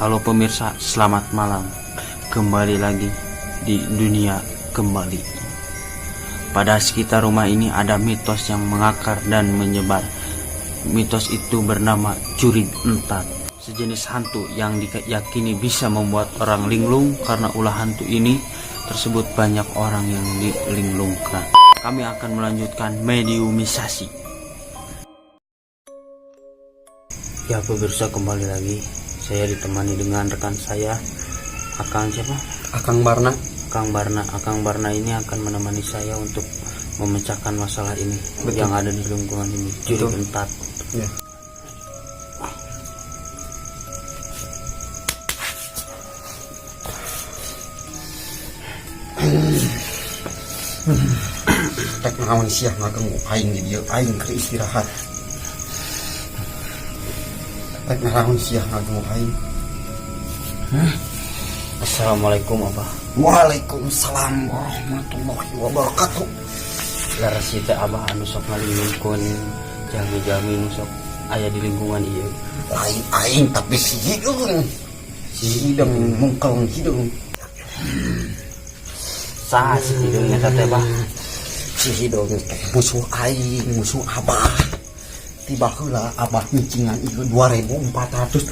Halo pemirsa, selamat malam. Kembali lagi di dunia kembali. Pada sekitar rumah ini ada mitos yang mengakar dan menyebar. Mitos itu bernama Jurig Entat, sejenis hantu yang diyakini bisa membuat orang linglung. Karena ulah hantu ini tersebut, banyak orang yang dilinglungkan. Kami akan melanjutkan mediumisasi. Ya pemirsa, kembali lagi saya ditemani dengan rekan saya, Akang siapa? Akang Barna. Akang Barna. Akang Barna ini akan menemani saya untuk memecahkan masalah ini yang ada di lingkungan ini. Jurig Entat. Ya. Rek naon sia ngaganggu aing di dieu? Aing keur istirahat. Rek naon sia ngaganggu aing? Assalamualaikum, Abah. Waalaikumsalam warahmatullahi wabarakatuh. Leres teh Abah anu sok ngalinglungkeun jalmi-jalmi nu sok aya di lingkungan ieu? Lain aing, tapi si hideung. Si hideung mungkel hideung. Saha si hideung eta teh, Bah? Si hideung teh musuh aing, musuh Abah. Tiba heula Abah nyicingan ieu 2400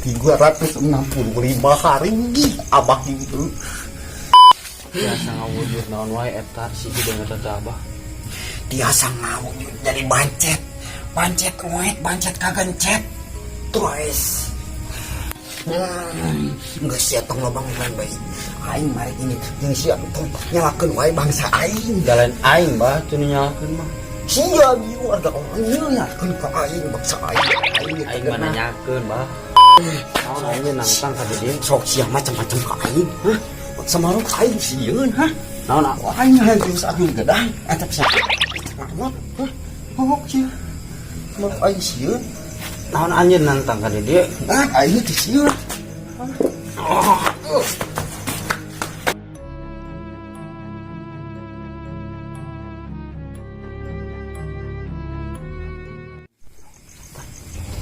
365 hari Abah itu. Biasa ngawujud naon wae eta si hideung eta teh, Abah? Tiasa ngawujud jadi bancet. Bancet ruet, bancet kagencet. Terus geus sia tong lobang lain bae. Aing mari ini jeung sia tong nyalakeun wae bangsa aing. Jalan aing, Bah, teu nyalakeun mah. Sia ieu warga orang nyalakeun ka aing, bangsa aing. Aing Aing mah nanyakeun, Bah. Naon aing nangtang ka dieu? Sok sia macam-macam ka aing, hah? Bangsa maruk aing sieun, hah? Naon aku? Aing hayang geus agung gedang eta bisa. Hah? Hok sia. Maruk aing sieun. Naon anjeun nantang ka dieu? Ah, aing teh sieun. Oh.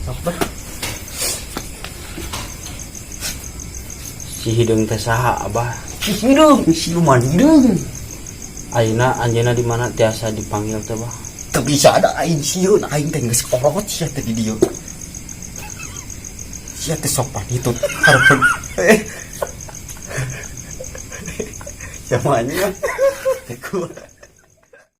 Sok, Bah. Si hideung teh saha, Abah? Si hideung, siluman hideung. Ayeuna anjeunna di mana, tiasa dipanggil teh, Bah? Teu bisa, ada aing sieun, aing teh geus kolot sia teh di dieu. Sia teh sopan itu hareupeun. Eh. Siapa anjing? Teh.